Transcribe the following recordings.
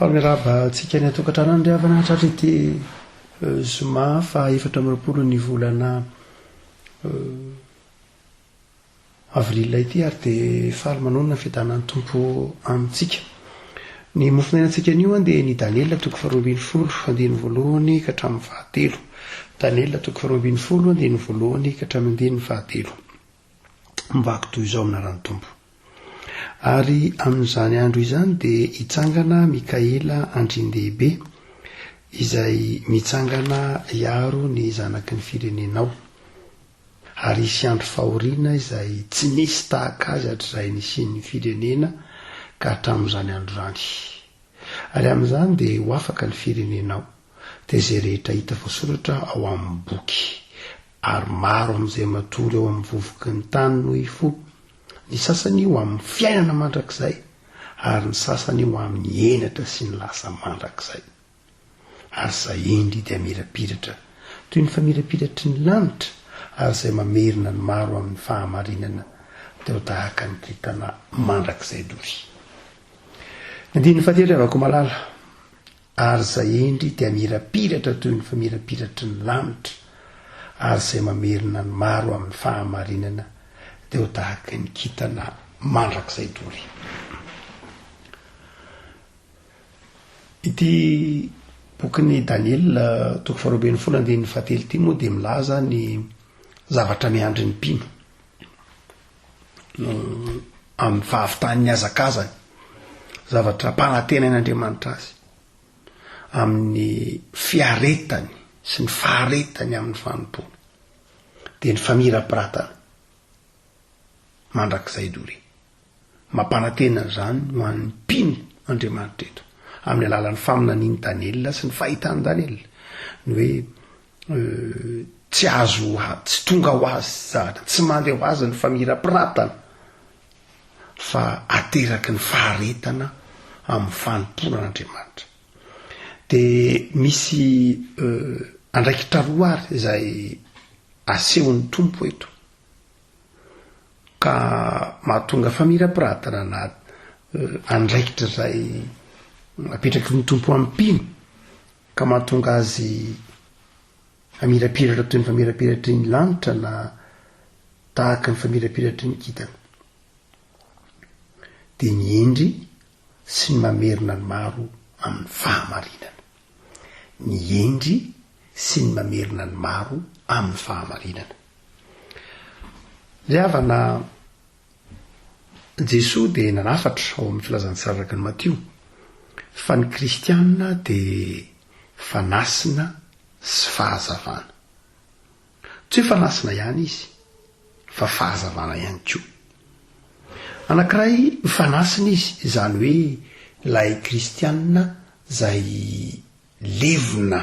Faly miarahaba antsika any an-tokantrano any ry havana hatratra ity zoma faha 24 ny volana avril ity ary dia faly manonona ny fiadanan'ny Tompo amintsika. Ny mofonainantsika anio dia ny Daniela toko faharoa ambin'ny folo andininy voalohany ka hatramin'ny fahatelo. Daniela toko faharoa ambin'ny folo andininy voalohany ka hatramin'ny andininy fahatelo. Mivaky toy izao amin'ny anaran'ny Tompo. Ary amin'izany andro izany dia hitsangana Mikaela andrian-dehibe, izay mitsangana hiaro ny zanaky ny firenenao. Ary hisy andro fahoriana izay tsy nisy tahaka azy hatrizay nisian'ny firenena ka hatramin'izany andro izany. Ary amin'izany dia ho afaka ny firenenao, dia izay rehetra hita voasoratra ao amin'ny boky. Ary maro amin'izay matory ao amin'ny vovoky ny tany no hifoha, ny sasany ho amin'ny fiainana mandrakizay, ary ny sasany ho amin'ny henatra sy ny lasa mandrakizay. Ary izay hendry dia hamirapiratra toy ny famirapiratry ny lanitra, ary izay mamerina ny maro amin'ny fahamarinana dia ho tahaka ny kintana mandrakizay doria. Ny andininy fahatelo ry havako malala, Ary izay hendry dia hamirapiratra toy ny famirapiratry ny lanitra, ary izay mamerina ny maro amin'ny fahamarinana dia ho tahaka ny kintana mandrakizay doria. Ity bokin'i Daniela toko faharoa ambin'ny folo andininy fahatelo ity moa dia milaza ny zavatra miandry ny mpino amin'ny fahavitan'ny hazakazany, zavatra ampanantenain'Andriamanitra azy amin'ny fiaretany sy ny faharetany amin'ny fanompoana dia ny famirapiratana mandrakizay doria. Mampanantena an'izany ho an'ny mpino Andriamanitra eto, amin'ny alalan'ny faminanian'i Daniela sy ny fahitan'i Daniela, ny hoe tsy azo tsy tonga ho azy zany, tsy mandeha ho azy ny famirapiratana, fa ateraky ny faharetana amin'ny fanompoana an'Andriamanitra. Dia misy andraikitra roa ary izay asehon'ny Tompo eto. Ka mahatonga famirapiratana na andraikitra izay apetraky ny Tompo amin'ny mpino ka mahatonga azy hamirapiratra toy ny famirapiratry ny lanitra na tahaka ny famirapiratry ny kintana. Dia ny hendry sy ny mamerina ny maro amin'ny fahamarinana. Ny hendry sy ny mamerina ny maro amin'ny fahamarinana. Ry havana, Jesoa dia nanafatra ao amin'ny filazantsara araka ny Matio fa ny kristiana dia fanasina sy fahazavana. Tsy hoe fanasina ihany izy fa fahazavana ihany koa. Anankiray fanasina izy, izany hoe ilay kristiana izay levona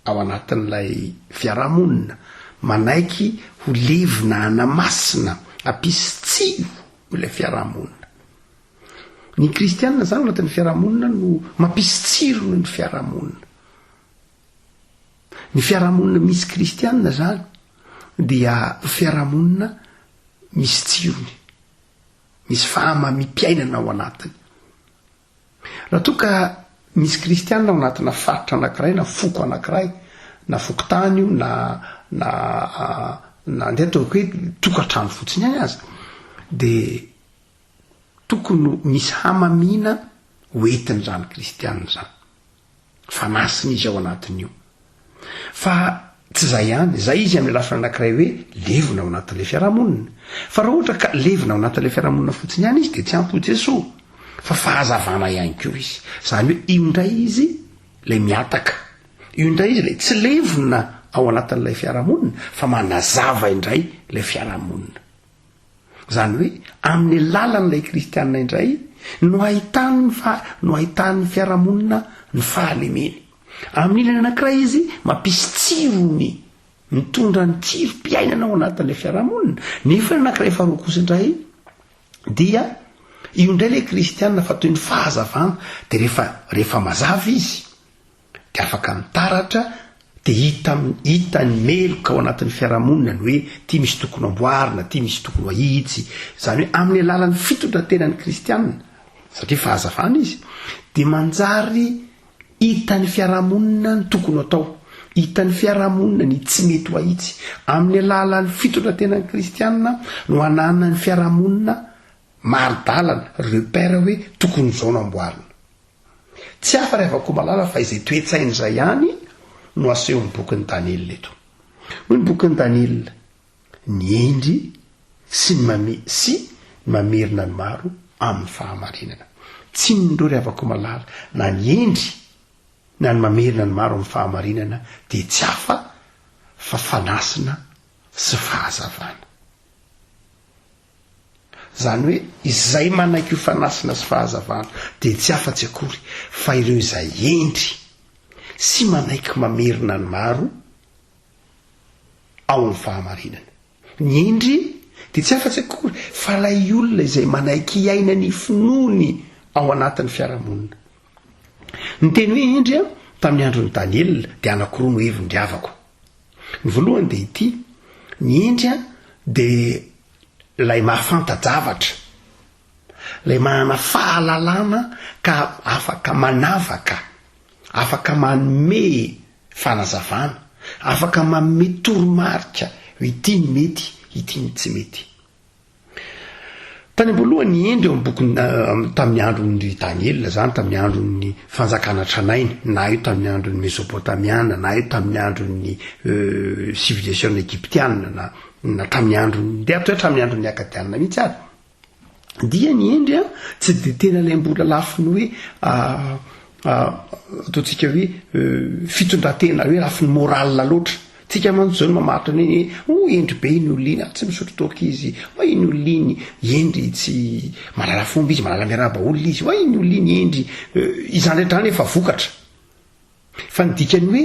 ao anatin'ilay fiarahamonina, manaiky ho levona hanamasina, hampisy tsiro ilay fiarahamonina. Ny kristiana izany ao anatin'ny fiarahamonina no mampisy tsiro ny fiarahamonina. Ny fiarahamonina misy kristiana izany dia fiarahamonina misy tsirony, misy fahamamim-piainana ao anatiny. Raha toa ka misy kristiana ao anatina faritra anankiray na foko anankiray, na fokontany io na na na andeha ataoko hoe tokantrano fotsiny ihany aza, dia tokony ho misy hamamiana ho entin'izany kristiana izany. Fa masina izy ao anatin'io. Fa tsy izay ihany, izay izy amin'ny lafiny anankiray hoe levona ao anatin'ilay fiarahamonina. Fa raha ohatra ka levona ao anatin'ilay fiarahamonina fotsiny ihany izy dia tsy ampy ho Jesoa, fa fahazavana ihany koa izy. Izany hoe io indray izy ilay mihataka. Io indray izy ilay tsy levona ao anatin'ilay fiarahamonina fa manazava indray ilay fiarahamonina. Izany hoe amin'ny alalan'ilay kristiana indray no ahitany ny fa no ahitan'ny fiarahamonina ny fahalemeny. Amin'ny ilany anankiray izy mampisy tsirony, mitondra ny tsirom-piainana ao anatin'ilay fiarahamonina, nefa ny anankiray faharoa kosa indray dia io indray ilay kristiana fa toy ny fahazavana, dia rehefa rehefa mazava izy dia afaka mitaratra dia hita hita ny meloka ao anatin'ny fiarahamonina ny hoe ty misy tokony amboarina, ty misy tokony ho ahitsy, izany hoe amin'ny alalan'ny fitondrantenan'ny kristianina. satria fahazavana izy, dia manjary hitan'ny fiarahamonina ny tokony ho atao, hitan'ny fiarahamonina ny tsy mety ho ahitsy. Amin'ny alalan'ny fitondrantenan'ny kristiana no ananan'ny fiarahamonina mari-dalana, repère hoe tokony izao no amboarina. Tsy hafa ry havako malala fa izay toe-tsaina izay ihany no asehon'ny bokin'i Daniela eto. Hoy ny bokin'i Daniela, Ny hendry sy ny mame sy ny mamerina ny maro amin'ny fahamarinana. Tsy inona ireo ry havako malala, na ny hendry na ny mamerina ny maro amin'ny fahamarinana dia tsy hafa fa fanasina sy fahazavana. Izany hoe izay manaiky ho fanasina sy fahazavana dia tsy afa-tsy akory fa ireo izay hendry sy manaiky mamerina ny maro ao amin'ny fahamarinana. Ny hendry dia tsy afa-tsy akory fa ilay olona izay manaiky hiaina ny finoany ao anatin'ny fiarahamonina. Ny teny hoe hendry tamin'ny andron'i Daniela dia anankiroa no heviny ry havako. Ny voalohany dia ity, ny hendry dia ilay mahafanta-javatra, ilay manana fahalalana ka afaka manavaka, afaka manome fanazavana, afaka manome toromarika hoe ity ny mety, ity ny tsy mety. Tany am-boalohany ny hendry eo amin'ny bokin'ny tamin'ny andron'i Daniela izany, tamin'ny andron'ny fanjakana tranainy, na io tamin'ny andron'ny Mesopotamiana, na io tamin'ny andron'ny civilisation egyptiana, na na tamin'ny andron'ny, ndeha atao hoe hatramin'ny andron'ny Akadiana mihitsy ary. Dia ny hendry an, tsy dia tena ilay mbola lafiny hoe ataontsika hoe fitondran-tena hoe lafiny moral loatra. Tsika mantsy zao no mamaritra ny hoe oh hendry be iny olona iny, ah tsy misotro toaka izy, oay iny olona iny hendry tsy mahalala fomba izy, mahalala miarahaba olona izy, oay iny olona iny hendry, izany rehetra izany efa vokatra. Fa ny dikan'ny hoe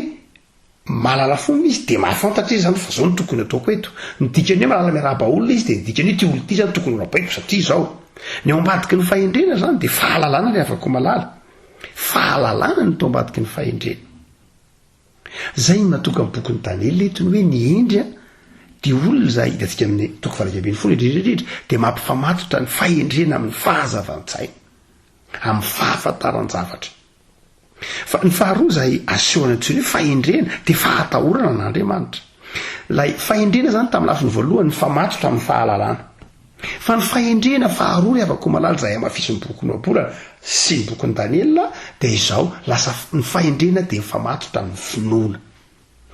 mahalala fomba izy dia mahafantatra izy zany fa zao no tokony ataoko eto. Ny dikan'ny hoe mahalala miarahaba olona izy dia ny dikan'ny hoe ity olona ity zany tokony ho rabaiko satria izao. Ny ao ambadiky ny fahendrena zany dia fahalalana ry havako malala. Fahalalana no tao ambadiky ny fahendrena. Zay no mahatonga ny bokin'i Daniela eto ny hoe ny hendry dia olona izay hitantsika amin'ny toko faha 11 indrindra indrindra dia mampifamatotra ny fahendrena amin'ny fahazavan-tsaina, amin'ny fahafantaran-javatra. Fa ny faharoa izay asehony antsoina hoe fahendrena dia fahatahorana an'Andriamanitra. Ilay fahendrena izany tamin'ny lafiny voalohany mifamatotra amin'ny fahalalana. Fa ny fahendrena faharoa ry havako malala izay hamafisin'ny bokin'i Ohabolana sy ny bokin'i Daniela dia izao, lasa ny fahendrena dia mifamatotra amin'ny finoana.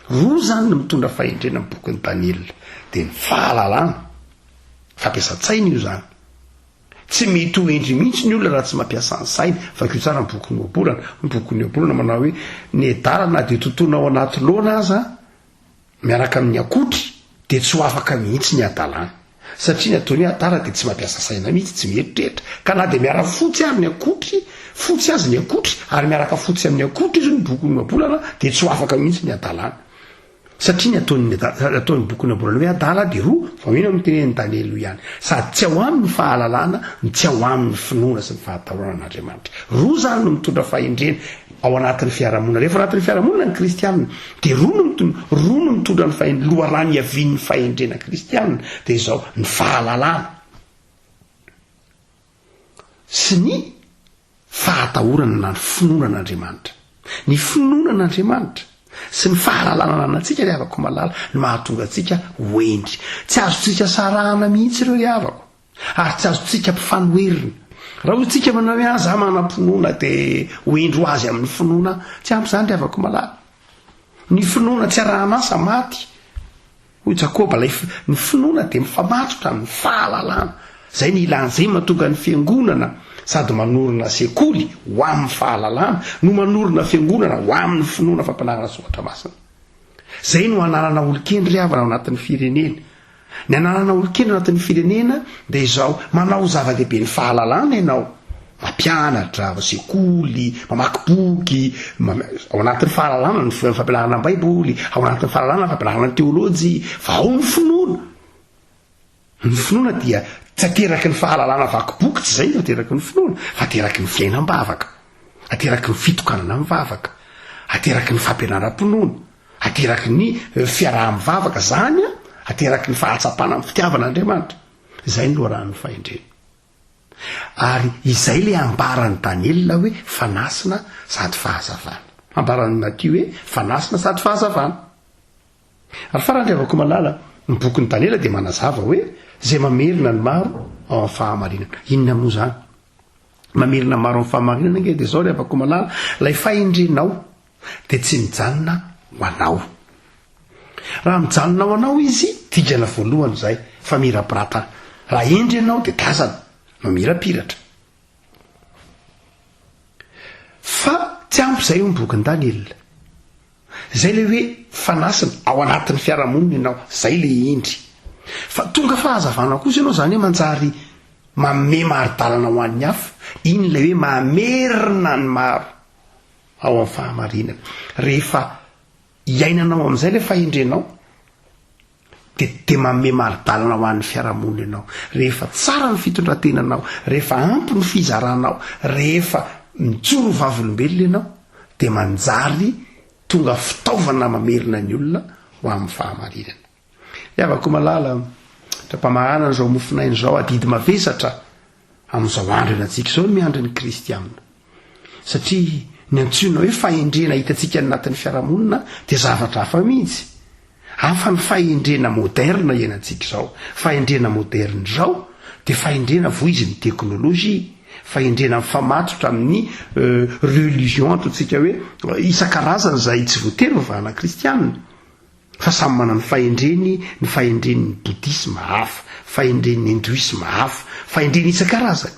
Roa izany no mitondra fahendrena amin'ny bokin'i Daniela, dia ny fahalalana, fampiasan-tsaina io izany, Tsy mety ho hendry mihitsy ny olona raha tsy mampiasa ny sainy. Vakio tsara ny bokin'ny Ohabolana. Ny bokin'ny Ohabolana manao hoe, Ny adala na dia totoina ao anaty laona aza miaraka amin'ny akotry dia tsy ho afaka mihitsy ny hadalany. Satria ny ataony hoe adala dia tsy mampiasa saina mihitsy, tsy mieritreritra. Ka na dia miara-fotsy ary ny akotry, fotsy aza ny akotry, ary miaraka fotsy amin'ny akotry izy hoy ny bokin'ny Ohabolana, dia tsy ho afaka mihitsy ny hadalany. Satria ny ataon'ny adala, ataon'ny boky naborany hoe adala dia roa, vao ino amin'ny tenenin'i Daniela io ihany. Sady tsy ao aminy ny fahalalana, no tsy ao aminy ny finoana sy ny fahatahorana an'Andriamanitra. Roa izany no mitondra fahendrena ao anatin'ny fiarahamonina. Rehefa anatin'ny fiarahamonina ny kristianina, dia roa no mitondra, roa no mitondra ny fahendrena, loharano iavian'ny fahendrena kristianina, dia izao, ny fahalalana sy ny fahatahorana na ny finoana an'Andriamanitra. Ny finoana an'Andriamanitra sy ny fahalalana ananantsika ry havako malala no mahatonga antsika ho hendry. Tsy azontsika sarahana mihitsy ireo ry havako, ary tsy azontsika ampifanoherina. Raha hoy tsika manao hoe ah za manam-pinoana dia ho hendry ho azy amin'ny finoana, tsy ampy izany ry havako malala. Ny finoana tsy arahana asa maty. Hoy Jakoba, ilay ny finoana dia mifamatotra amin'ny fahalalana. Izay ny ilana, izay mahatonga ny fiangonana sady manorina sekoly ho amin'ny fahalalana no manorina fiangonana ho amin'ny finoana fampianarana soratra masina. Izay no ananana olon-kendry ry havana ao anatin'ny firenena. Ny ananana olon-kendry ao anatin'ny firenena dia izao, manao zava-dehibe ny fahalalana ianao. Mampianatra, sekoly, mamaky boky, ao anatin'ny fahalalana ny fampianarana ny baiboly, ao anatin'ny fahalalana ny fampianarana ny teolojia, fa ao ny finoana. Ny finoana dia tsy ateraky ny fahalalana vaky boky, tsy izay no ateraky ny finoana, fa ateraky ny fiainam-bavaka, ateraky ny fitokanana mivavaka, ateraky ny fampianaram-pinoana, ateraky ny fiaraha-mivavaka, izany ateraky ny fahatsapana ny fitiavan'Andriamanitra. Izay ny loharanon'ny fahendrena. Ary izay ilay ambaran'i Daniela hoe fanasina sady fahazavana. Ambaran'i Matio hoe fanasina sady fahazavana. Ary farany ry havako malala, ny bokin'i Daniela dia manazava hoe izay mamerina ny maro ao amin'ny fahamarinana. Inona moa izany? Mamerina ny maro amin'ny fahamarinana ange dia izao ry havako malala, ilay fahendrenao dia tsy mijanona ho anao. Raha mijanona ho anao izy, dingana voalohany izay, famirapiratana. Raha hendry ianao dia tazana, mamirapiratra. Fa tsy ampy izay hoy ny bokin'i Daniela. Izay ilay hoe fanasina, ao anatin'ny fiarahamonina ianao, izay ilay hendry. Fa tonga fahazavana kosa ianao, izany hoe manjary manome mari-dalana ho an'ny hafa, iny ilay hoe mamerina ny maro ao amin'ny fahamarinana. Rehefa iainanao amin'izay ilay fahendrenao, dia dia manome mari-dalana ho an'ny fiarahamonina ianao. Rehefa tsara ny fitondran-tenanao, rehefa ampy ny fizaranao, rehefa mijoro ho vavolombelona ianao, dia manjary tonga fitaovana mamerina ny olona ho amin'ny fahamarinana. Ry havako malala, tra-pamahanana izao mofonaina izao, adidy mavesatra amin'izao andro iainantsika izao ny miandry ny kristiana. Satria ny antsoina hoe fahendrena hitantsika any anatin'ny fiarahamonina dia zavatra hafa mihitsy. Hafa ny fahendrena moderna iainantsika izao. Fahendrena moderna izao dia fahendrena voizin'ny teknolojia, fahendrena mifamatotra amin'ny religion ataontsika hoe isan-karazany izay tsy voatery vavahana kristiana. Fa samy manana ny fahendreny, ny fahendren'ny bouddhisme hafa, fahendren'ny hindouisme hafa, fahendrena isan-karazany.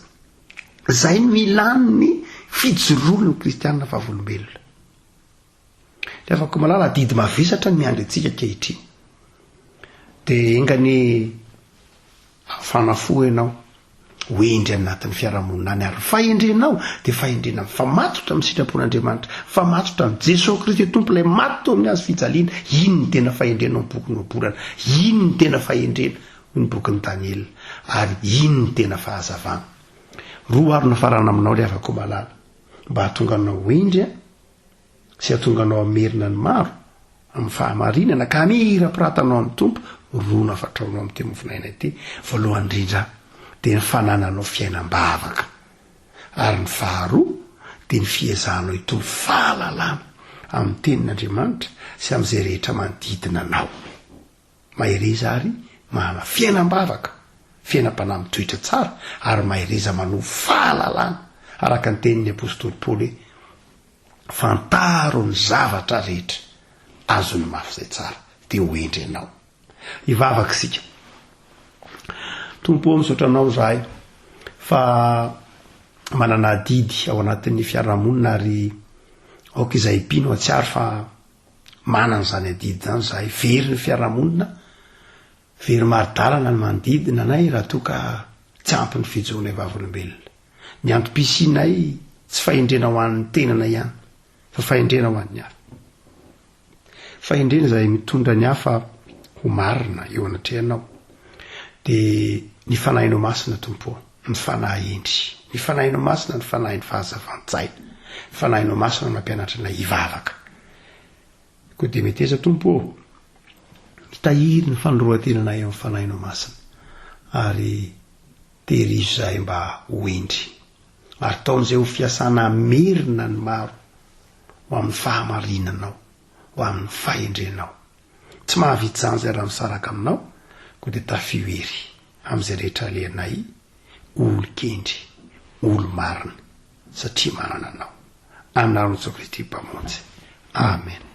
Izay no ilany ny fijoroan'ny kristiana vavolombelona. Ry havako malala, adidy mavesatra ny miandry antsika ankehitriny. Dia enga anie hafana fo ianao, ho hendry anatin'ny fiarahamonina any, ary ny fahendrenao dia fahendrena mifamatotra amin'ny sitrapon'Andriamanitra, mifamatotra amin'i Jesoa Kristy Tompo ilay maty teo amin'ny hazo fijaliana. Iny ny tena fahendrena ao amin'ny bokin'ny Ohabolana, iny ny tena fahendrena hoy ny bokin'i Daniela, ary iny ny tena fahazavana. Roa ary no hafarana aminao ry havako malala, mba hahatonga anao ho hendry sy hahatonga anao hamerina ny maro amin'ny fahamarinana ka hamirapiratanao amin'ny Tompo, roa no hafatraonao amin'ity mofon'aina ity, voalohany indrindra dia ny fanananao fiainam-bavaka, ary ny faharoa dia ny fiezahanao hitombo fahalalana amin'ny tenin'Andriamanitra sy amin'izay rehetra manodidina anao. Mahereza ary manana fiainam-bavaka, fiainam-panahy mitoetra tsara, ary mahereza manovo fahalalana, araka ny tenin'ny apostoly Paoly hoe, Fantaro ny zavatra rehetra, azony mafy izay tsara, dia ho hendry ianao. Hivavaka isika. Tompo ô, misaotra Anao izahay fa manana adidy ao anatin'ny fiarahamonina ary aoka izahay mpino hahatsiaro fa Manana izany adidy izany izahay. Very ny fiarahamonina, very mari-dalana ny manodidina anay raha toa ka tsy ampy ny fijoroanay vavolombelona. Ny antom-pisianay tsy fahendrena ho an'ny tenanay ihany fa fahendrena ho an'ny hafa. Fahendrena izay mitondra ny hafa ho marina eo anatrehanao. Dia ny Fanahinao Masina Tompo ô, ny Fanahy hendry. Ny Fanahinao Masina ny Fanahin'ny fahazavan-tsaina. Ny Fanahinao Masina nampianatra anay hivavaka. Koa dia meteza Tompo ô, hitahiry ny fanoroan-tenanay amin'ny Fanahinao Masina, ary tehirizo izahay mba ho hendry, ary taon'izay ho fiasana hamerina ny maro ho amin'ny fahamarinanao, ho amin'ny fahendrenao. Tsy mahavita izany izay raha misaraka aminao, koa dia tafio hery amin'izay rehetra alehanay, olon-kendry, olo-marina, satria manana anao. Anaran'i Jesoa Kristy Mpamonjy. Amen.